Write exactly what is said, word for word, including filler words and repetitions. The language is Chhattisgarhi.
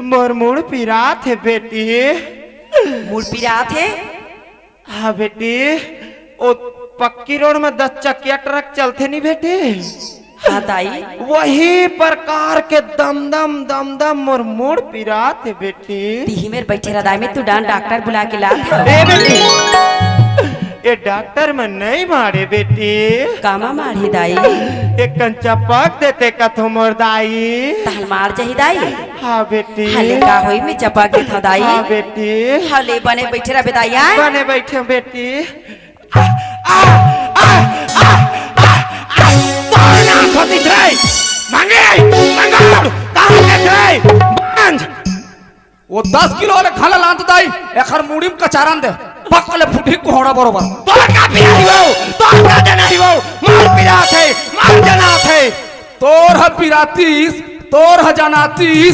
मोर मुड़ पिरात हे बेटी। मुड़ पिरात हे? हाँ बेटी, ओ पक्की रोड में दस चकिया ट्रक चलथे नी बेटी। हाँ दाई। वही प्रकार के दम दम दम दम मोर मुड़ पिरात हे बेटी। तिही मेर बैठे रह दाई, मैं तू डान डॉक्टर बुला के लात हव। ए बेटी, ए डॉक्टर में नहीं मारे बेटी। कामा मारही दाई? एक कन चपक देते कथो मोर दाई। तहल मार जाही दाई। हाँ बेटी। हले का होई, मैं चपक देथव दाई। हाँ बेटी। हले बने बैठे रह दाई, हाँ? बने बैठे बेटी। आ, आ, आ, आ, आ, आ, तोर नाक होती रे। मांगे, मांगोर, कहाँ के रे? मांझ। वो दस किलो वाले खाला लांत दाई, एकर मुड़ी में कचारन दे। पकले फुटी कोहड़ा बरोबर। तोर का पिराही हो, तोर का जनाही हो, मार पिरात हे, मार जनात हे। तोर ह पिरातीस, तोर ह जनातीस,